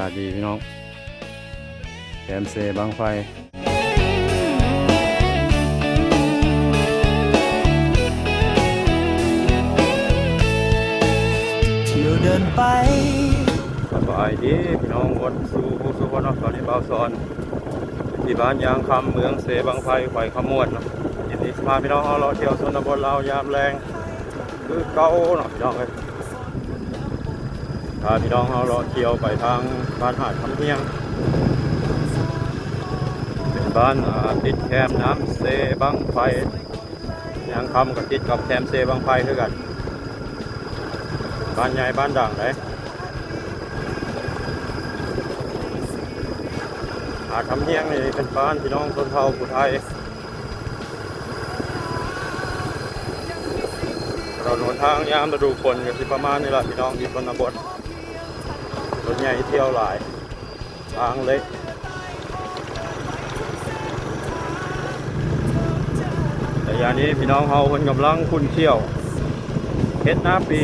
ສະບາຍດີພີ່ນ້ອງ ແຄມເຊບັ້ງໄຟ. ສະບາຍດີພີ່ນ້ອງໝົດສູ່ຜູ້ສູ່ຄົນເນາະ. ຕອນນີ້ບ່າວສອນຢູ່ທີ່ບ້ານຍາງຄຳ ເມືອງເຊບັ້ງໄຟ ແຂວງຄຳມ່ວນເນາະ. ມື້ນີ້ຊິພາພີ່ນ້ອງເຮົາເລາະທ່ຽວຊົນນະບົດລາວຍາມແລງຄືເກົ່າເນາະ ພີ່ນ້ອງເອີຍ. ພາພີ່ນ້ອງເຮົາເລາະທ່ຽວໄປທາງບ້ານຫາດຄຳຮຽງ ເປັນບ້ານ ອ່າ ຕິດແຄມນ້ຳເຊບັ້ງໄຟ. ຍາງຄຳກໍຕິດກັບແຄມເຊບັ້ງໄຟຄືກັນ. ບ້ານໃຫຍ່ບ້ານດັງເດ້. ຫາດຄຳຮຽງນີ້ເປັນບ້ານພີ່ນ້ອງຊົນເຜົ່າຜູ້ໄທ. ຖະໜົນຫົນທາງຍາມລະດູຝົນກໍຊິປະມານນີ້ລະພີ່ນ້ອງ ຢູ່ຊົນນະບົດ. ລົດໃຫຍ່ທ່ຽວຫຼາຍ. ທາງເລະ ໄລຍະນີ້ພີ່ນ້ອງເຮົາເພິ່ນກຳລັງຂຸ້ນຂ້ຽວເຮັດນາປີ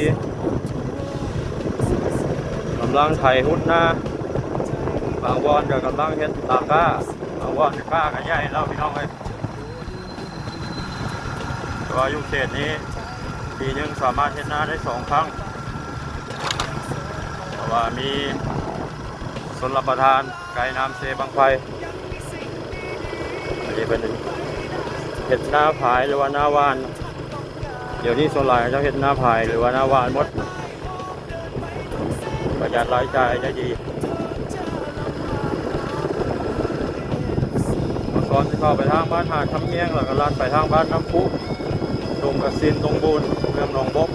ກຳລັງໄຖຮຸດນາ. ບາງບ່ອນກໍກຳລັງເຮັດຕາກ້າ ບາງບ່ອນກ້າກໍໃຫຍ່ແລ້ວພີ່ນ້ອງເອີຍ. ແຕ່ວ່າຢູ່ເຂດນີ້ ປີໜຶ່ງສາມາດເຮັດນາໄດ້ສອງຄັ້ງ ເພາະວ່າມີຊົນລະປະທານໃກ້ນ້ຳເຊບັ້ງໄຟ. ອັນນີ້ເພິ່ນເຮັດນາພາຍ ຫຼືວ່ານາຫວ່ານ. ດຽວນີ້ສ່ວນຫຼາຍເຂົາເຈົ້າເຮັດນາພາຍ ຫຼືວ່ານາຫວ່ານໝົດ. ປະຢັດລາຍຈ່າຍໄດ້ດີ. ບ່າວສອນຊິເຂົ້າໄປທາງບ້ານຫາດຄຳຮຽງ ແລ້ວກໍລັດໄປທາງບ້ານນ້ຳພຸ ດົງກະຊິນ ດົງບູນ ເມືອງໜອງບົກ.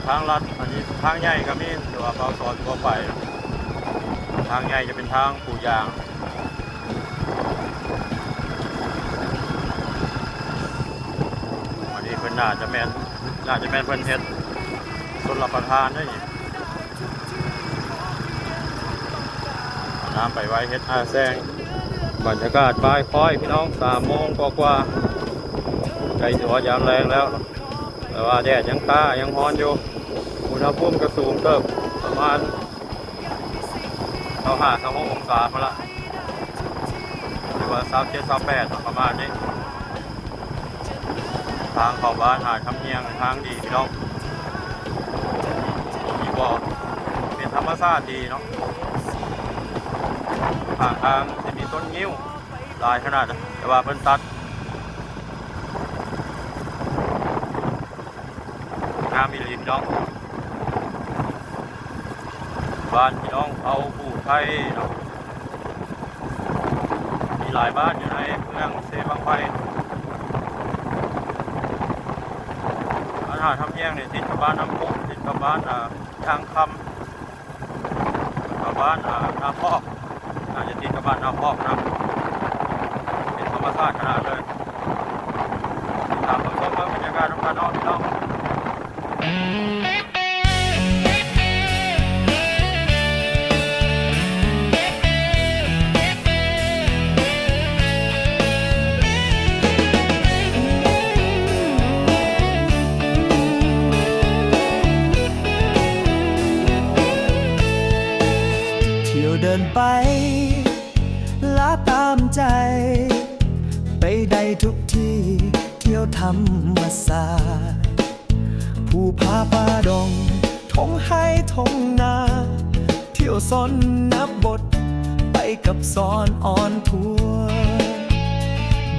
ທາງລັດ ອັນນີ້ທາງໃຫຍ່ກໍມີ ແຕ່ວ່າບ່າວສອນບໍ່ໄປ. ທາງໃຫຍ່ຈະເປັນທາງປູຢາງ. ອັນນີ້ເພິ່ນໜ້າຈະແມ່ນ ໜ້າຈະແມ່ນເພິ່ນເຮັດຊົນລະປະທານເດ້ນີ້. ເອົານ້ຳໄປໄວ້ເຮັດທ່າແຊງ. ບັນຍາກາດບ່າຍຄ້ອຍພີ່ນ້ອງ ສາມໂມງກວ່າໆ ໃກ້ຊິຮອດຍາມແລງແລ້ວ ແຕ່ວ່າແດດຍັງຕ້າ ຍັງຮ້ອນຢູ່. ອຸນຫະພູມກໍສູງເຕີບ ປະມານ ຊາວຫ້າ ຊາວຫົກອົງສາພຸ້ນລະ ຫຼືວ່າຊາວເຈັດ ຊາວແປດ ປະມານນີ້. ທາງເຂົ້າບ້ານຫາດຄຳຮຽງ ທາງດີພີ່ນ້ອງ ມີບໍ່ ເປັນທຳມະຊາດດີເນາະ. ຂ້າງທາງຊິມີຕົ້ນງິ້ວຫຼາຍຂະໜາດ ແຕ່ວ່າເພິ່ນຕັດ. ງາມອີ່ຫຼີພີ່ນ້ອງ. ບ້ານພີ່ນ້ອງເຜົ່າຜູ້ໄທເນາະ ມີຫຼາຍບ້ານຢູ່ໃນເມືອງເຊບັ້ງໄຟ. ບ້ານຫາດຄຳຮຽງນີ້ຕິດກັບບ້ານນ້ຳພຸ ຕິດກັບບ້ານ ອ່າ ຍາງຄຳ ກັບບ້ານ ອ່າ ນາພອກ ໜ້າຈະຕິດກັບບ້ານນາພອກນຳ. ເປັນທຳມະຊາດຂະໜາດເລີຍ. ຕິດຕາມເບິ່ງຊົມເບິ່ງບັນຍາກາດນຳກັນເນາະພີ່ນ້ອງ. ທ່ຽວເດີນໄປ ລາຕາມໃຈ ໄປໄດ້ທຸກທີ່ ທ່ຽວທຳມະຊາດ ພູຜາປ່າດົງ ທົ່ງໄຮ່ທົ່ງນາ ທ່ຽວຊົນນະບົດ ໄປກັບສອນອອນທົວ.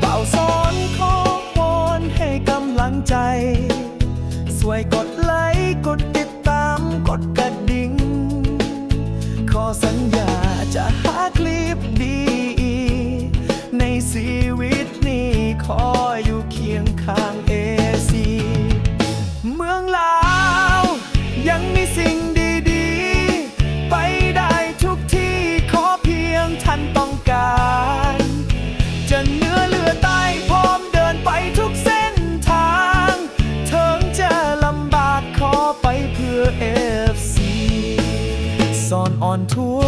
ບ່າວສອນຂໍວອນໃຫ້ກຳລັງໃຈ ຊ່ວຍກົດໄລ ກົດຕິດ ຕາມກົດກະດິ່ງ ຂໍສັນຍາຈະຫາຄລິບດີໆ ໃນຊີວິດນີ້ ຂໍຢູ່ຄຽງຂ້າງເອຊີ. ເມືອງລາວຍັງມີສິ່ງດີໆ ໄປໄດ້ທຸກທີ່ ຂໍພຽງທ່ານຕ້ອງການ ຈະເໜືອເຫຼືອໃຕ້ ພ້ອມເດີນໄປທຸກເສັ້ນທາງ ເຖິງຈະລຳບາກຂໍໄປເພື່ອເອັຟຊີ. ສອນອອນທົວ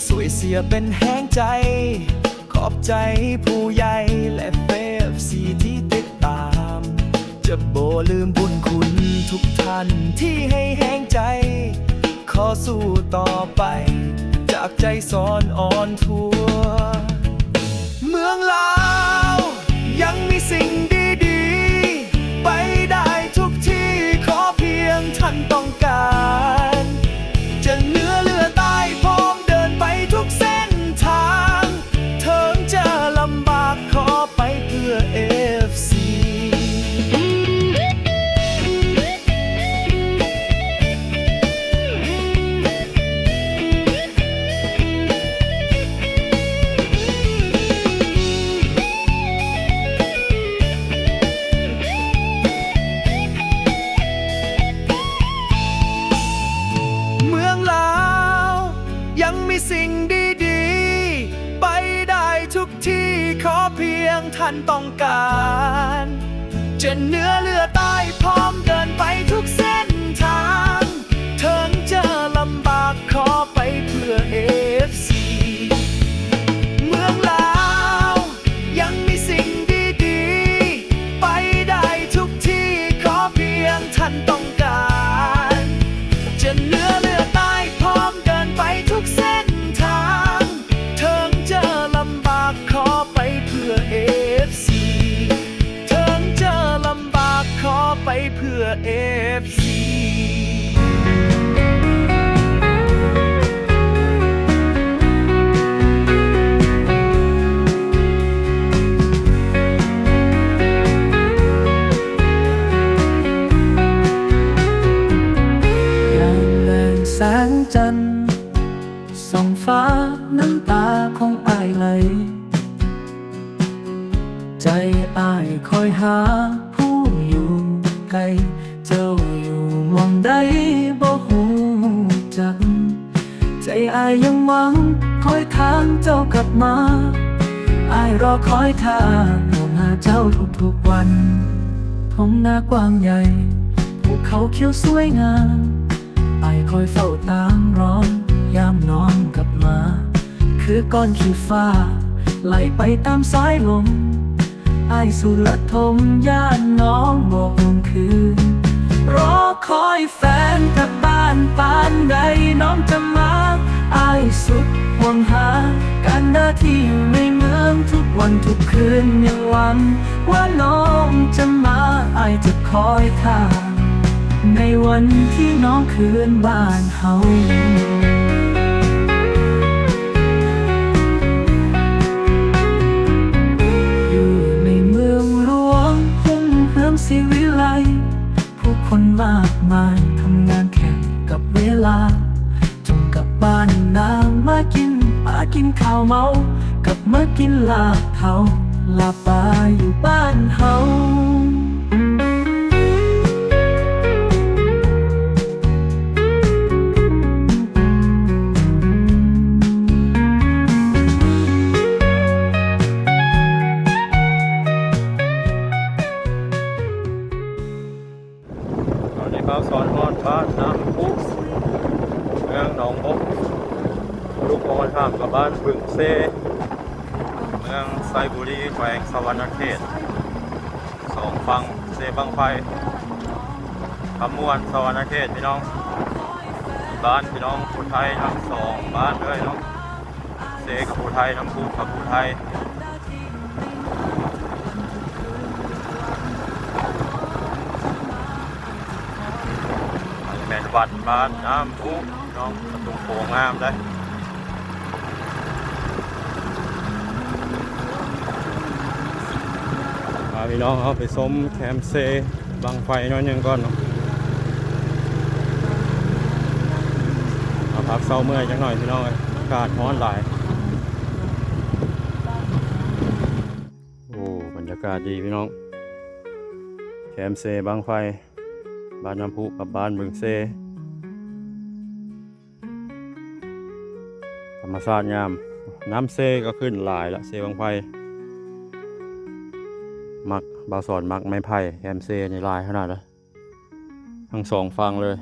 ຊ່ວຍເຊຍເປັນແຮງໃຈ ຂອບໃຈຜູ້ໃຫຍ່ ແລະ ເອັຟຊີ ທີ່ຕິດຕາມ ຈະບໍ່ລືມບຸນຄຸນທຸກທ່ານທີ່ໃຫ້ແຮງໃຈ ຂໍ ຕໍ່ໄປ ຈາກໃຈສອນອອນທົວ ເມືອງລາວ ຍັງມີສິ່ງດີໆ ໄປໄດ້ທຸກທີ່ ຂໍພຽງທ່ານຕ້ອງການ ຈະເໜືອເຫຼືອໃຕ້ ພ້ອມເດີນໄປທຸກເສັ້ນທາງ ເຖິງຈະລຳບາກ ຂໍໄປເພື່ອເອັຟຊີ. ເມືອງລາວ ຍັງມີສິ່ງດີໆ ໄປໄດ້ທຸກທີ່ ຂໍພຽງທ່ານຕ້ອງການ ຈະເໜືອເຫຼືອໃຕ້ ພ້ອມເດີນໄປທຸກເສັ້ນທາງ ເຖິງຈະລຳບາກ ຂໍໄປເພື່ອເອັຟຊີ. ເມືອງລາວ ຍັງມີສິ່ງດີໆ ໄປໄດ້ທຸກທີ່ ຂໍພຽງທ່ານຕ້ອງການ ຈະເໜືອເຫຼືອໃຕ້ ພ້ອມເດີນໄປທຸກເສັ້ນທາງ ເຖິງຈະລຳບາກ ຂໍໄປເພື່ອເອັຟຊີ ເຖິງຈະລຳບາກ ຂໍໄປເພື່ອເອັຟຊີ. ຍາມແລງແສງຈັນ ສ່ອງຟ້າ ນ້ຳຕາຂອງອ້າຍໄຫຼ ໃຈອ້າຍຄອຍຫາຜູ້ຢູ່ໄກ ເຈົ້າຢູ່ໝ່ອງໃດບໍ່ຮູ້ຈັກ ໃຈອ້າຍຍັງຫວັງຄອຍທາງເຈົ້າກັບມາ ອ້າຍລໍຄອຍຖ້າ ມອງຫາເຈົ້າທຸກໆວັນ ທົ່ງນາກວ້າງໃຫຍ່ ພູເຂົາຂຽວສວຍງາມ ອ້າຍຄອຍເຝົ້າຕາມລອຍ ຍາມນ້ອງກັບມາ ຄືກ້ອນຂີ້ຟ້າ ໄຫຼໄປຕາມສາຍລົມ ອ້າຍສູ້ລະທົມ ຢ້ານນ້ອງບໍ່ຫົວຄືນ ລໍຄອຍແຟນກັບບ້ານ ປານໃດນ້ອງຈະມາ ອ້າຍສຸດຫວງຫາ ການໜ້າທີ່ຢູ່ໃນເມືອງ ທຸກວັນທຸກຄືນຍັງຫວັງ ວ່ານ້ອງຈະມາ ອ້າຍຈະຄອຍຖ້າ ໃນວັນທີ່ນ້ອງຄືນບ້ານເຮົາ ຢູ່ໃນເມືອງຫຼວງຮຸ່ງເຮືອງສີວິໄລ ຜູ້ຄົນມາກມາຍທຳງານແຂ່ງກັບເວລາ ຈົ່ງກັບບ້ານນາມາກິນປາກິນເຂົ້າເມົາ ກັບມາກິນລາບເທົາ ລາບປາຢູ່ບ້ານເຮົາ. ຕອນນີ້ບ່າວສອນຮອດບ້ານນ້ຳພຸ ເມືອງໜອງບົກ ລຸກອອກຂ້າມກັບບ້ານບຶງເຊ ເມືອງໄຊບູລີ ແຂວງສະຫວັນນະເຂດ ສອງຝັ່ງເຊບັ້ງໄຟ ຄຳມ່ວນ ສະຫວັນນະເຂດ ພີ່ນ້ອງ ບ້ານພີ່ນ້ອງຜູ້ໄທທັງສອງບ້ານເລີຍເນາະ ເຊກັບຜູ້ໄທ ນ້ຳພຸກັບຜູ້ໄທ ອັນນີ້ແມ່ນວັດບ້ານນ້ຳພຸ ພີ່ນ້ອງ ປະຕູໂຂງງາມເດ້. ພາພີ່ນ້ອງເຮົາໄປຊົມແຄມເຊບັ້ງໄຟໜ້ອຍໜຶ່ງກ່ອນເນາະ ມາພັກເຊົາເມື່ອຍຈັກໜ້ອຍພີ່ນ້ອງເອີຍ ອາກາດຮ້ອນຫຼາຍ. ໂອ້ ບັນຍາກາດດີພີ່ນ້ອງ ແຄມເຊບັ້ງໄຟ ບ້ານນ້ຳພຸກັບບ້ານບຶງເຊ. ທຳມະຊາດງາມ ນ້ຳເຊກໍຂຶ້ນຫຼາຍລະ ເຊບັ້ງໄຟ ມັກ ບ່າວສອນມັກໄມ້ໄຜ່ ແຄມເຊນີ້ຫຼາຍຂະໜາດເລີຍ ທັງສອງຝັ່ງເລີຍ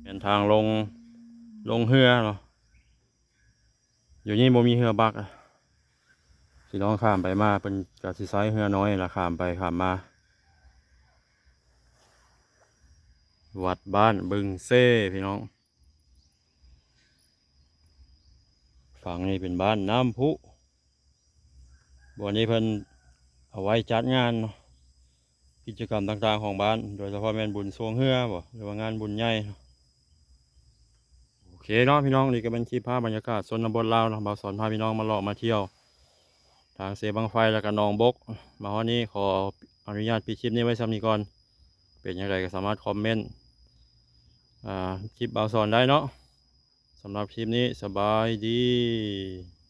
ແມ່ນທາງລົງ ລົງເຮືອເນາະ ຢູ່ນີ້ບໍ່ມີເຮືອບັກ ຊິລອງຂ້າມໄປມາ ເພິ່ນກໍຊິໃຊ້ເຮືອນ້ອຍລະ ຂ້າມໄປຂ້າມມາ. ວັດບ້ານບຶງເຊ ພີ່ນ້ອງ ຝັ່ງນີ້ເປັນບ້ານນ້ຳພຸ ບ່ອນນີ້ເພິ່ນເອົາໄວ້ຈັດງານເນາະ ກິດຈະກຳຕ່າງໆຂອງບ້ານ ໂດຍສະເພາະແມ່ນບຸນຊ່ວງເຮືອບໍ ຫຼືວ່າງານບຸນໃຫຍ່ເນາະ. ໂອເຄເນາະພີ່ນ້ອງ ນີ້ກໍເປັນຄລິບພາບບັນຍາກາດຊົນນະບົດລາວເນາະ ບ່າວສອນພາພີ່ນ້ອງມາເລາະມາທ່ຽວ ທາງເຊບັ້ງໄຟ ແລ້ວກໍໜອງບົກ. ມາຮອດນີ້ຂໍອະນຸຍາດປິດຄລິບນີ້ໄວ້ສ່ຳນີ້ກ່ອນ ເປັນຈັ່ງໃດກໍສາມາດຄອມເມັນ ອ່າ ຄລິບບ່າວສອນໄດ້ເນາະ. ສຳລັບຄລິບນີ້ ສະບາຍດີ.